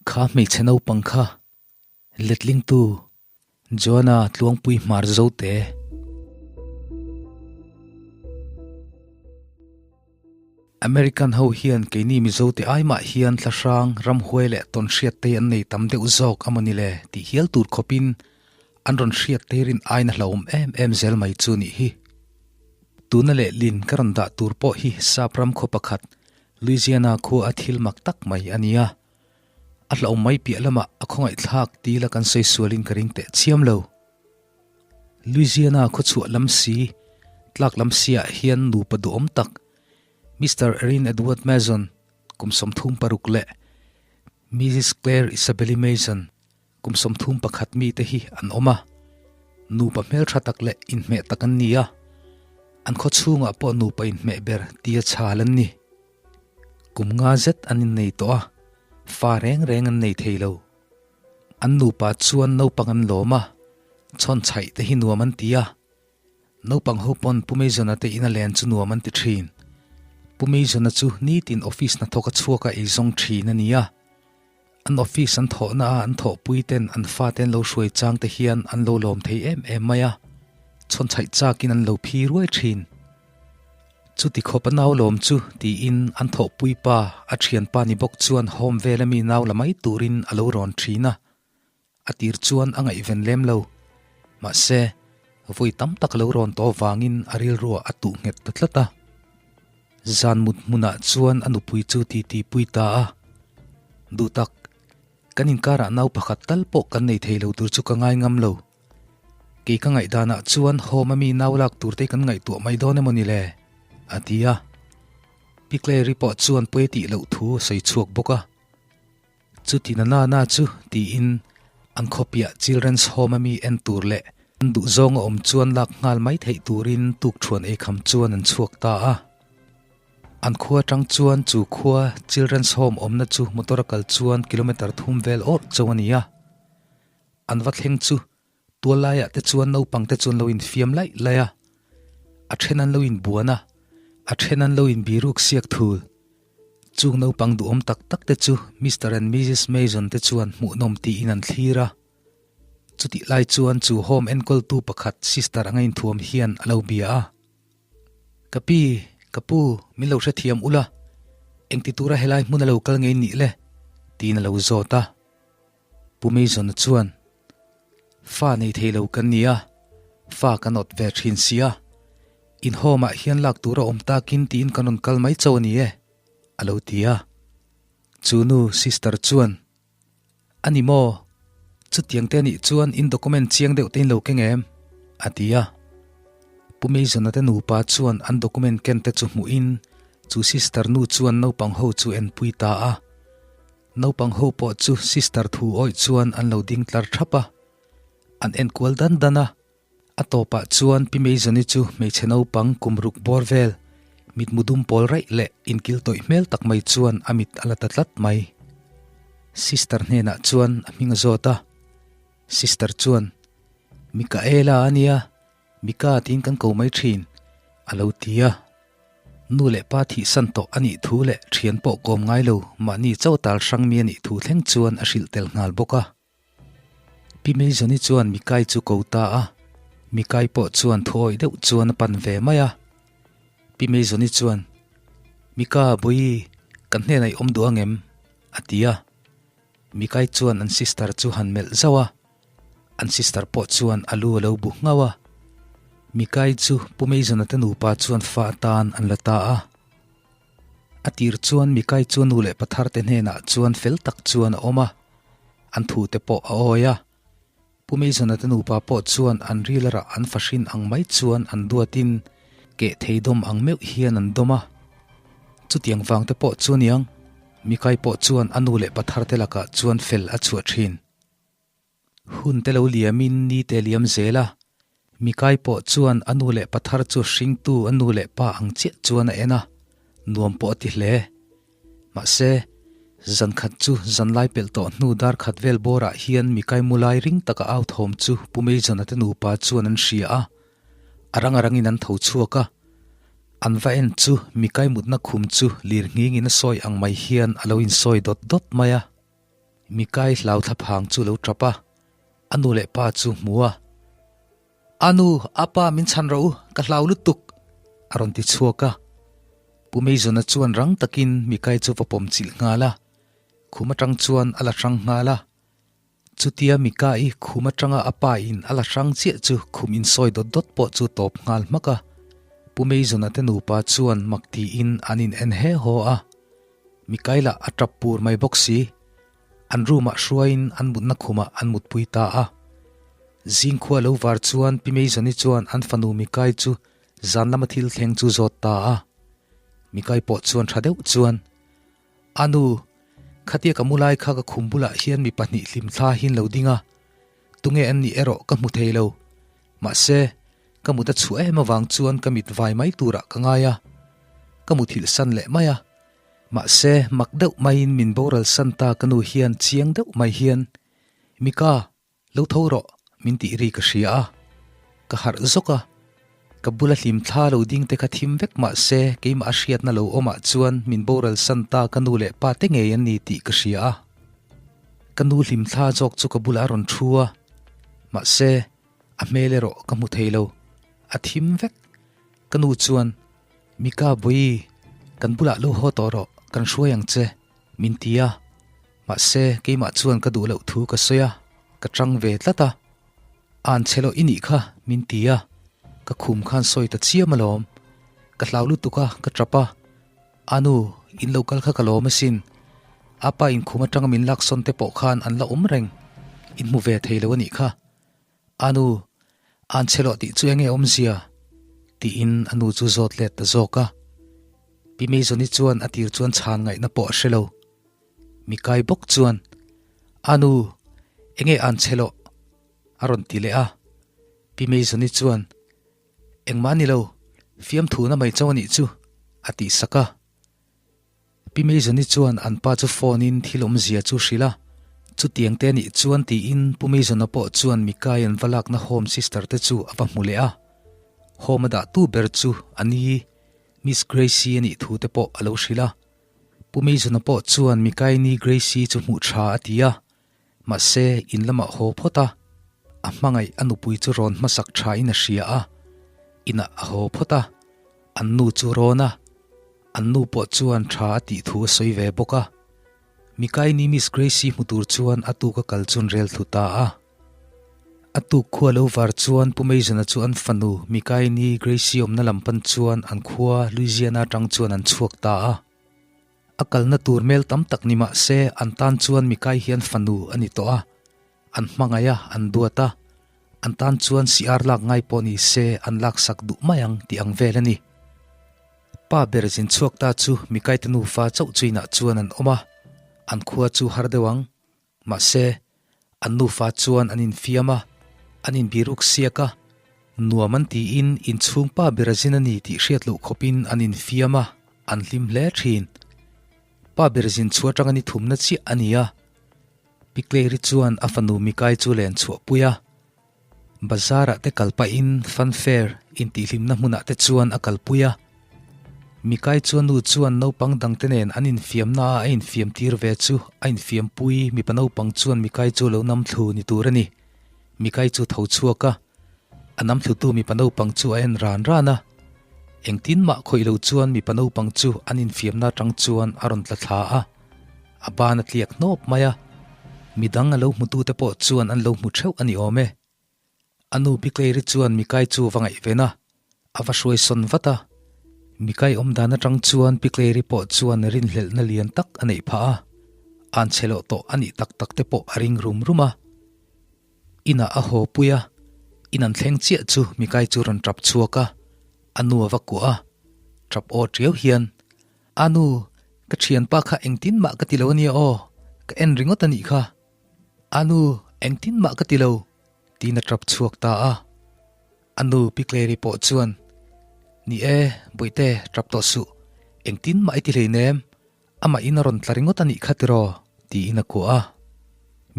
Kha hmeichhe naupang kha letlingtu Joana Tluangpui Hmar Zote. American ho hian keini Mizote ai mah hian thlahrang, ramhuai leh tawnhriat te an nei tam deuh zawk a mawni le tih hial tur khawpin an rawn hriat te rin aina hlauhawm em em zel mai chu nih hi. Tuna lehlin ka rawn dah tur pawh hi Sap ram khaw pakhat Louisiana khua a thil mak tak mai a nia. A hlauhawm mai piah lamah a khawngaihthlak tila kan sawi sualin ka ring teh chiam lo. Louisiana khawchhuah lam si, tlak lam siah hian nupa duhawm tak Mister Erin Edward Mason, kum 36 leh Missis Claire Isabelle Mason, kum 31 mite hi an awm a. Nupa hmeltha tak leh inhmeh tak an ni a, an khawchhungah pawh nupa inhmeh ber tia chhal an ni. Kum nga zet an innei tawh a, fa reng reng an nei thei lo. An nupa chuan naupang an lawm a, chhawn chhaih te hi nuam an ti a. Naupang ho pawn Pu Mason-a te ina len chu nuam an ti thin. Pu Mason-a chu nitin office hnathawk a chhuak a eizawng thin a ni a. An office an thawhna a an thawhpui ten an fate an lo hruai chang te hian an lo lawm thei em em mai a, chhawn chhaih chakin an lo phi ruai thin. Chuti khawp a nau lawm chu tiin an thawhpui pa a thianpa ni bawk chuan home vel ami nau la mai turin a lo rawn thin a, a tir chuan a ngaihven lem lo. Mahse, vawi tam tak a lo rawn tawh vangin a rilruah a tuh nghet ta tlat a. Zan mut hmunah chuan a nupui chu titi pui ta a, Duhtak, kan inkarah nau pakhat tal pawh kan nei thei lo tur chu ka ngai ngam lo. Kei ka ngaihdanah chuan home ami nau lak tur te kan ngaihtuah mai dawn emaw ni le? a ti a. Pi Clary pawh chuan pawi tih loh thu a sawi chhuak bawk a. Chuti na na na chu tiin an khawpiah Children's Home ami en tur leh an duhzawng a awm chuan lak nghal mai theih turin tukṭhuan eikham chuan an chhuak ta a. An khua atang chuan chu khua Children's Home awmna chu motor a kal chuan kilometre thum vel awrh chauh a ni a. An va thleng chu tual laiah te chuan naupang te chu an lo infiam laih laih a, a then an lo inbuan a, a then an lo inbiruk siak thul. Chung naupang duhawm tak tak te chu Mister and Missus Mason te chuan hmuhnawm tiin an thlir a. Chutih lai chuan chu home enkawltu pakhat sister anga inthuam hian a lo bia a. Ka pi, ka pu, min lo hrethiam ula, engti tura helai hmun a lo kal ngei nih le? tiin a lo zawt a. Pu Mason-a chuan, Fa nei thei lo kan ni a, fa kan awt ve thin si a, in home-ah hian lak tur a awm takin tiin kan rawn kal mai chauh a ni e, a lo ti a. Chu nu sister chuan, A ni maw? Chutiang te anih chuan in document chiang deuh te in lo keng em? a ti a. Pu Mason-a te nupa chuan an document ken te chu hmuhin chu sister nu chuan naupang ho chu enpui ta a. Naupang ho pawh chu sister thu awih chuan an lo ding tlar thap a, an en kual dan dan a. A tawpah chuan Pi Meizawni chu hmeichhe naupang kum ruk bawr vel, mitmu dum pawl raih leh inkil tawih hmel tak mai chuan a mit a la ta tlat mai. Sister hnenah chuan a hming a zawt a, Sister chuan, Mikaela a nia, Mika tiin kan ko mai thin, a lo ti a. Nu leh pa thihsan tawh a nih thu leh thian pawh kawm ngai lo, mahni chauh tal hrang mi a nih thu thleng chuan a hrilh tel nghal bawk a. Pi Meizawni chuan Mikai chu ko ta a, Mikai pawh chuan thuawih deuh chuan a pan ve mai a. Pi Meizawni chuan, Mika, Bawihi, kan hnenah i awm duh ang em? a ti a. Mikai chuan an sister chu han melh zauh a. An sister pawh chuan a lu a lo bu nghauh a. Mikai chu Pu Meizawna te nupa chuan fa atan an la ta a. A tir chuan Mikai chu nu leh pathar te hnenah chuan fel tak chuan a awm a, an thu te pawh a awi a. Pu Meizawna te nupa pawh chuan an ril a rah an fahrin ang mai chuan an duatin keh thei dawm ang meuh hian an dawm a. Chutiang vang te pawh chu aniang, Mikai pawh chuan a nu leh pathar te lakah chuan fel a chhuah thin. Hun te lo liamin ni te liam zel a, Mikai pawh chuan a nu leh pathar chu hringtu a nu leh pa ang chiah chuan a en a, nuam pawh a ti hle. Mahse, zan khat chu zanlai pelh tawh hnu dar khat vel bawrah hian Mikai mu lai ring taka au thawm chu Pu Meizawna te nupa chuan an hria a, a rang a rangin an tho chhuak a. An va en chu Mikai mutna khum chu lir nghingin a sawi ang mai hian a lo insawi dawt dawt mai a. Mikai hlau thlaphang chu lo tap a, a nu leh pa chu hmu a. A nu, a pa min chhan rawh u, ka hlau lutuk, a rawn ti chhuak a. Pu Meizawna chuan rang takin Mikai chu va pawm chilh nghal a, khum atang chuan a la hrang nghal a. Chutia Mika-i khum atanga a pa in a la hrang chiah chu khum insawi dawt dawt pawh chu tawp nghal hmak a. Pu Meizawna te nupa chuan mak tiin an in en he haw a. Mikaela a tap pur mai bawk si. An room ah hruaiin an mutna khumah an mutpui ta a. Zingkhua lo var chuan Pi Meizawni chuan an fanu Mikai chu zan lama thil thleng chu zawt ta a. Mikai pawh chuan tha deuh chuan, A nu, khatia ka mu lai kha ka khum bulah hian mi pahnih hlimthla hi an lo ding a, tunge an nih erawh ka hmu thei lo. Mahse, ka mut a chhuah em avang chuan ka mit vai mai turah ka ngai a, ka muthilh san leh mai a. Mahse, mak deuh maiin min boral san ta ka nu hian chiang deuh mai hian, Mika, Lo tho rawh, min tih ri ka hria a, ka harh zawk a, ka bula hlim thla lo ding te kha thim vek mah se keimah a hriatna lo awmah chuan min boral san ta ka nu leh pa te ngei an ni tih ka hria a. Ka nu hlim thla zawk chu ka bulah a rawn thu a, mahse a hmel erawh ka hmu thei lo, a thim vek. Ka nu chuan, Mika Bawi, kan bulah lo haw tawh rawh, kan hruai ang che. Min ti a, mahse keimah chuan ka duh loh thu ka sawi a, ka tang ve tlat a. An chhe loh i nih kha, min ti a, ka khum khan sawi ta chiam alawm. Ka hlau lutuk a, ka tap a. A nu, in lo kal kha ka lawm asin. A pa in khum atanga min laksawn te pawh khan an la awm reng. In hmu ve thei lo a nih kha. A nu, an chhe loh tih chu enge awmzia? tiin a nu chu zawt let ta zawk a. Pi Meizawni chuan a tir chuan chhan ngaihna pawh a hre lo. Mikai bawk chuan, A nu, enge an chhe loh? a rawn ti leh a. Pi Meizawni chuan, Engmah a ni lo, fiamthu na mai chauh a nih chu, a tih sak a. Pi Meizawni chuan an pa chu phone in thil awmzia chu hrilh a, chutiang te anih chuan tiin Pu Meizawna pawh chuan Mikai an va lakna home sister te chu a va hmu leh a, home a dah tu ber chu a ni Miss Gracie anih thu te pawh a lo hrilh a. Pu Meizawna pawh chuan Mikai ni Gracie chu hmuh tha a ti a, mahse in lamah haw phawt a, a hmangaih a nupui chu rawn hmasak tha in a hria a, inah a haw phawt a, an nu chu rawn a. An nu pawh chuan tha a tih thu a sawi ve bawk a. Mikaini Miss Gracie hmu tur chuan a tuk a kal chun rel thlu ta a. A tuk khua lo var chuan Pu Meizana chu an fanu Mikaini Gracie awmna lam pan chuan an khua Louisiana atang chuan an chhuak ta a. A kalna tur mel tam tak ni mah se an tan chuan Mikai hian fanu a ni tawh a. An hmangaih a, an duat a. An tan chuan siar lak ngai pawh ni se an laksak duh mai ang tih ang vel a ni. Pa ber zin chhuak ta chu Mikaite nufa chauh chuinah chuan an awm a, an khua chu har deuh ang. Mahse, an nufa chuan an infiam a, an inbiruk siak a, nuam an tiin inchhung pa ber a zin a ni tih hriat loh khawpin an infiam a, an hlim hle thin. Pa ber zin chhuah atanga ni thumna chiah a ni a, Pi Claire-i chuan a fanu Mikai chu len chhuahpui a. Bazar ah te kal pahin fun fair intihhlimna hmunah te chuan a kalpui a. Mikai chuan nu chuan naupang dangte nen an infiamna a a infiam tir ve chu a infiampui mipa naupang chuan Mikai chu lo nam thlu ni tur a ni. Mikai chu tho chhuak a, a nam thlutu mipa naupang chu a en ran ran a. Engtin mah khawih lo chuan mipa naupang chu an infiamna atang chuan a rawn tla thla a. A ban a tliak hnawp mai a, midang a lo hmutute pawh chuan an lo hmu theuh a ni awm e. A nu Pi Claire-i chuan Mikai chu va ngaihven a, a va hruai sawn vat a. Mikai awm dan atang chuan Pi Claire-i pawh chuan rinhlelhna lian tak a neih phah a, an chhe loh tawh a nih tak tak te pawh a ring rum rum a. Inah a haw pui a, in an thleng chiah chu Mikai chu rawn tap chhuak a, a nu a va kuah a, tap aw tiau hian, A nu, ka thianpa kha engtin mah ka ti lo ania aw, ka en ringawt a nih kha. A nu, engtin mah ka ti lo, tiin a tap chhuak ta a. A nu Pi Clary pawh chuan, Ni e, Bawihte, tap tawh suh, engtin mah i ti hleinem, amah in a rawn tla ringawt a nih kha tiraw, tiin a kuah a.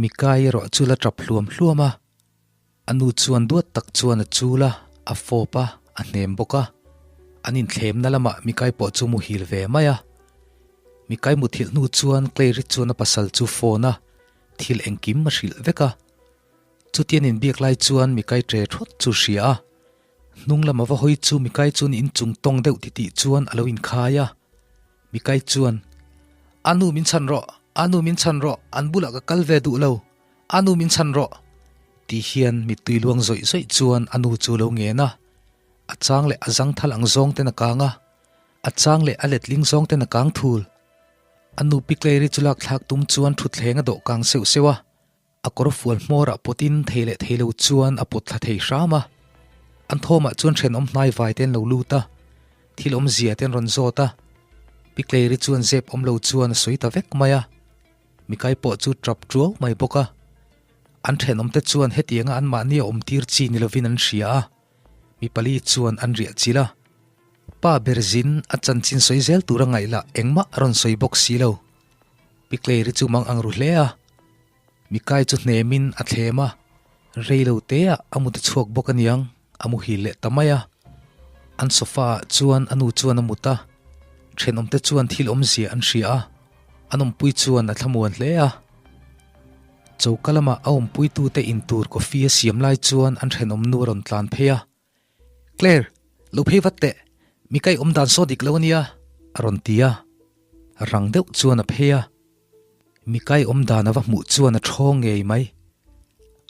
Mikai erawh chu la tap hluam hluam a. A nu chuan duat tak chuan a chul a, a fawp a, a hnem bawk a. An inthlemna lamah Mikai pawh chu muhil ve mai a. Mikai muthilh hnu chuan Claire-i chuan a pasal chu phone a. thil engkim a hrilh vek a. Chutian inbiak lai chuan Mikai ṭe ṭhawt chu hria a. Hnung lama va hawi chu Mikai chuan inchung tawng deuh titih chuan a lo inkhai a. Mikai chuan, A nu min chhan rawh, a nu min chhan rawh, an bulah ka kal ve duh lo, a nu min chhan rawh, ti hian mittui luang zawih zawih chuan a nu chu lo ngen a. A chang leh a zangthal ang zawng ten a kang a, a chang leh a letling zawng ten a kang thul. A nu Pikleiri chu lak thlak tum chuan thutthleng a dawh kang seuh seuh a. A kawr fual hmawrah pawtin thei leh thei lo chuan a pawt thla thei hram a. An thawmah chuan thenawm hnai vai te an lo lut a, thil awmzia te an rawn zawt a. Pikleiri chuan zep awm lo chuan a sawi ta vek mai a. Mikai pawh chu tap tuau mai bawk a. An thenawmte chuan hetianga anmahni a awmtir chi ni lovin an hria a. Mi pali chuan an riah chilh a. Pa ber zin a chanchin sawi zel tur a ngaih lah engmah a rawn sawi bawk si lo. Pikleiri chu mang ang ru hle a. Mikai chu hnemin a thlem a, rei lo teah a mut a chhuak bawk aniang, a muhil leh ta mai a. An sofa ah chuan a nu chuan a mut a, thenawmte chuan thil awmzia an hria a, an awmpui chuan a thlamuan hle a. Choka lama a awmpuitute intur coffee a siam lai chuan an thenawm nu a rawn tlan phei a, Claire, lo phei vat teh, mi kai awm dan saw dik lo ania, a rawn ti a. Rang deuh chuan a phei a. Mi kai awm dan a va hmuh chuan a thawng ngei mai.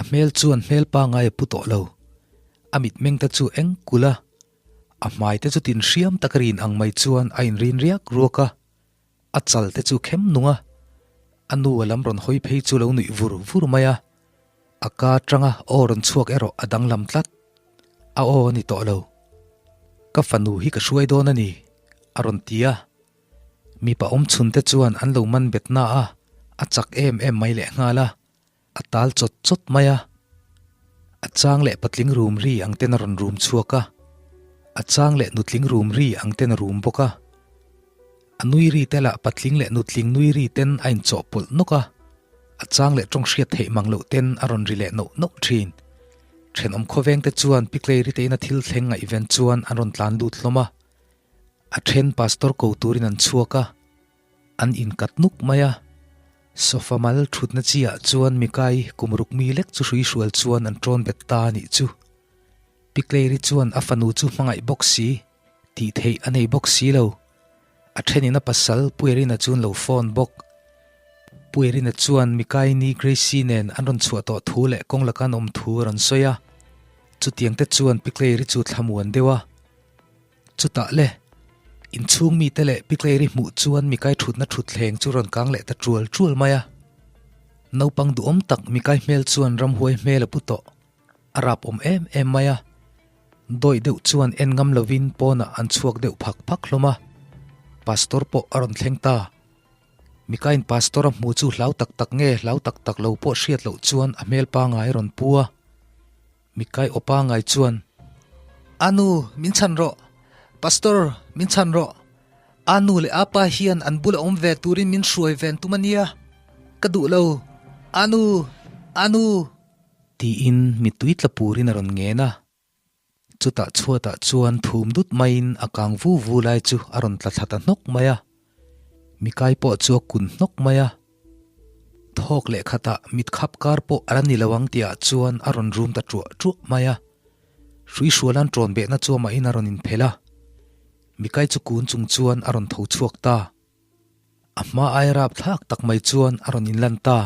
A hmel chuan hmel pangai a pu tawh lo. A mitmeng te chu eng kulh a. A hmai te chu tin hriam tak a rin ang mai chuan a inrin riak ruak a. A chal te chu khem nung a. A nu a lam rawn hawi phei chu lo nuih vur vur mai a. A ka atanga aw rawn chhuak erawh a danglam tlat. A aw a ni tawh lo. Ka fanu hi ka hruai dawn a ni, a rawn ti a. Mipa awmchhun te chuan an lo man bet na a, a chak em em mai lehnghal a. A tal chawt chawt mai a. A chang leh patling rum ri ang ten a rawn rum chhuak a. A chang leh nutling rum ri ang ten a rum bawk a. A nui ri te lah patling leh nutling nui ri ten a inchawhpawlh nawk a. A chang leh tawng hriat theih mang loh ten a rawn ri leh nawh nawh thin. Thenawm khawveng te chuan Pikleiri te ina thil thleng ngaihven chuan an rawn tlan lut hlawm a. A then pastor ko turin an chhuak a. An inkat nuk mai a. Sofa mal thutna chi ah chuan Mikai kum ruk mi lek chu hrui hrual chuan an tawn bet ta a nih chu. Pikleiri chuan a fanu chu hmangaih bawk si, tih theih a nei bawk si lo. A thenin a pasal Puerina chu an lo phone bawk. Puerina chuan Mikaini Gracie nen an rawn chhuah tawh thu leh kawng laka an awm thu a rawn sawi a. Chutiang te chuan Pikleiri chu thlamuan deuh a. Chutah le, inchhung mite leh Pikleiri hmuh chuan Mikai thutna thutthleng chu rawn kang leh ta tual tual mai a. Naupang duhawm tak Mikai hmel chuan ramhuai hmel a pu tawh. A rap awm em em mai a. Dawih deuh chuan en ngam lovin pawnah an chhuak deuh phak phak hlawm a. Pastor pawh a rawn thleng ta. Mikain pastor a hmu chu hlau tak tak nge hlau tak tak lo pawh hriat loh chuan a hmel pangai a rawn pu a. Mikai aw pangai chuan, A nu, min chhan rawh! Pastor, min chhan rawh! A nu leh a pa hian an bula awm ve turin min hruai ven tum a nia. Ka duh lo. A nu! A nu! Tiin mittui tla purin a rawn ngen a. Chutah chhuatah chuan thum dut maiin a kang vu vu lai chu a rawn tla thla ta hnawk mai a. Mikai pawh chu a kun hnawk mai a. Thawk leh khatah mit khap kar pawh a la ni lo ang tihah chuan a rawn rum ta ṭuah ṭuah mai a. Hruihruala'n ṭawn behna chu amahin a rawn inphelh a. Mikai chu kun chung chuan a rawn tho chhuak ta. A hma ai rapthlak tak mai chuan a rawn inlan ta.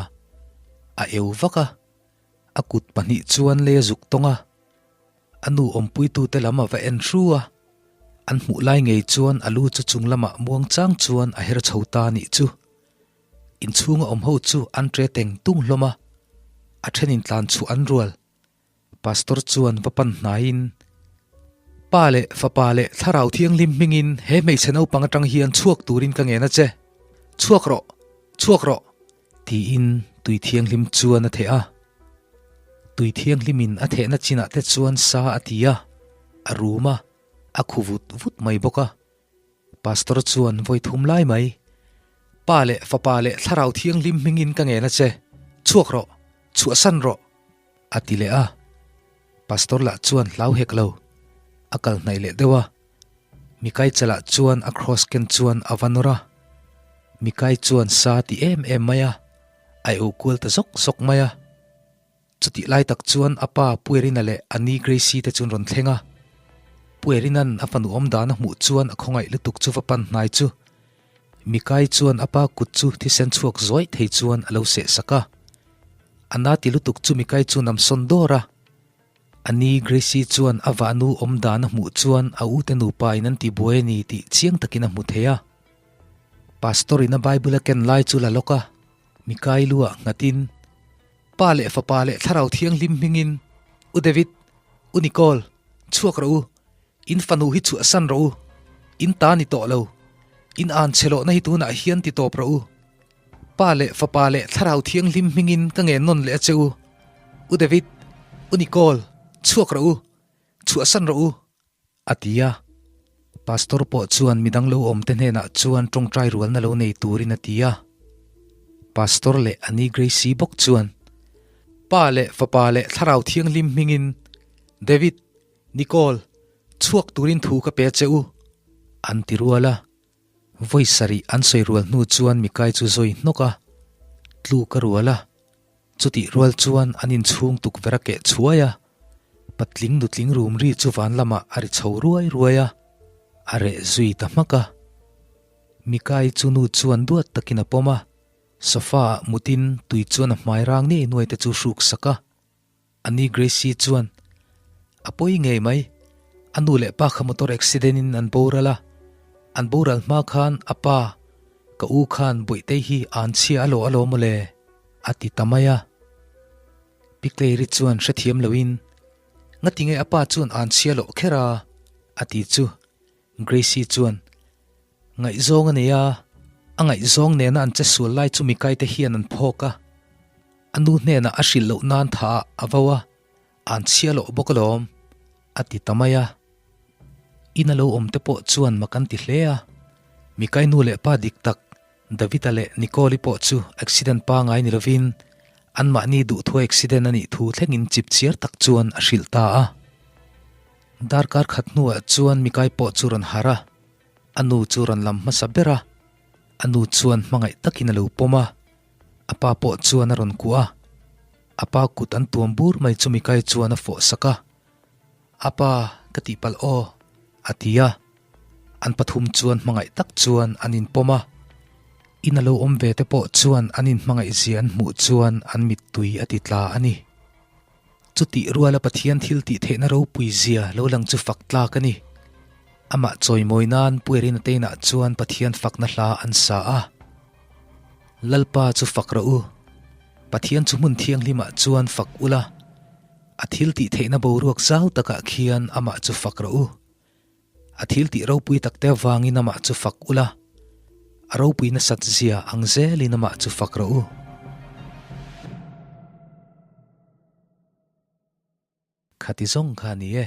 A eu vak a, a kut pahnih chuan lei a zuk tawng a. A nu awmpuitute lam a va en hru a, an hmuh lai ngei chuan a lu chu chung lamah muang chang chuan a her chho ta a nih chu. Inchhunga awm ho chu an ṭe teng tung hlawm a, a ṭhenin tlan chhuah an rual. Pastor chuan va pan hnaiin, Pa leh Fapa leh Thlarau Thianghlim hmingin he hmeichhe naupang atang hian chhuak turin ka ngen a che. Chhuak rawh! Chhuak rawh! Tiin tui thianghlim chuan a theh a. Tui thianghlimin a thehna chinah te chuan sa a ti a, a rum a, a khu vut vut mai bawk a. Pastor chuan vawi thum lai mai, Pa leh Fapa leh Thlarau Thianghlim hmingin ka ngen a che. Chhuak rawh! Chhuahsan rawh! A ti leh a, Pastor lah chuan hlau hek lo, a kal hnaih leh deuh a. Mikai chalah chuan a cross ken chuan a va nawr a, Mikai chuan sa ti em em mai a, A eu kual ta zawk zawk mai a. Chutih lai tak chuan a pa Puerina leh a ni Gracie te chu an rawn thleng a. Puerina'n a fanu awm dan a hmuh chuan a khawngaih lutuk chu va pan hnai chu. Mikai chuan a pa kut chu thisen chhuak zawih thei chuan a lo seh sak a. A na ti lutuk chu Mikai chu nam sawn dawr a. A ni Gracie chuan a vahnu awm dan a hmuh chuan a ute nupa in an ti buai a ni tih chiang takin a hmu thei a. Pastor in a Bible a ken lai chu la lawk a. Mikai lu ah nghatin, Pa leh Fapa leh Thlarau Thianghlim hmingin, U David, U Nicole, chhuak rawh u, in fanu hi chhuahsan rawh u, in ta ni tawh lo, in an chhe lohna hi tunah hian ti tawp rawh u. Pa leh Fapa leh Thlarau Thianghlim hmingin ka ngen nawn leh a che u. U David, U Nicole, chhuak rawh u, chhuahsan rawh u. A ti a. Pastor pawh chuan midang lo awmte hnenah chuan tawngtai rualna lo nei turin a ti a. Pastor leh a ni Gracie bawk chuan, Pa leh Fapa leh Thlarau Thianghlim hmingin David, Nicole, chhuak turin thu ka pe che u, an ti rual a. Vawi sarih an sawi rual hnu chuan Mikai chu zawi hnawk a, tluk a rual a. Chutih rual chuan an inchhung tukverh a keh chhuai a, patling nutling rum ri chu van lamah a ri chho ruai ruai a, a reh zui ta hmak a. Mikai chu nu chuan duat takin a pawm a, sofa ah mutin tui chuan a hmai rang ngei nuai te chu hruk sak a. A ni Gracie chuan, A pawi ngei mai, a nu leh pa kha motor accident in an boral a, an boral hma khan a pa, ka u khan Bawihtei hi an chhia a lawh alawm mawle, a ti ta mai a. Pi Clary chuan hrethiam loin, Ngatinge a pa chuan an chhia loh kher a? a ti chu. Gracie chuan, Ngaihzawng a nei a, a ngaihzawng nena an che sual lai chu mikaite hian an phawk a, a nu hnenah a hrilh loh nan tha ah a vo a, an chhia loh bawk alawm, a ti ta mai a. In a lo awm te pawh chuan mak an ti hle a, Mikai nu leh pa dik tak David-a leh Nicole-i pawh chu accident pangai ni lovin anmahni duhthua accident a nih thu thlengin chip chiar tak chuan a hrilh ta a. Darkar khat hnuah chuan Mikai pawh chu rawn harh a, a nu chu rawn lam hmasa ber a, a nu chuan hmangaih takin a lo pawm a, a pa pawh chuan a rawn kuah a, a pa kut an tuam bur mai chu Mikai chuan a fawh sak a, A pa, ka tihpalh aw, a ti a, an pathum chuan hmangaih tak chuan an inpawm a, in a lo awm ve te pawh chuan an inhmangaihzia an hmuh chuan an mittui a ti tla a ni. Chutih ruala Pathian thil tih theihna ropui zia lo lang chu fak tlak a ni. Amah chawimawi nan Puerina teinah chuan Pathian fakna hla an sa a. Lalpa chu fak rawh u. Pathian chu hmun thianghlimah chuan fak ula. A thil tih theihna boruak zau takah khian amah chu fak rawh u. A thil tih ropui takte avangin amah chu fak ula, a ropui nasat zia ang zelin amah chu fak rawh u. Khati zawng kha a ni e.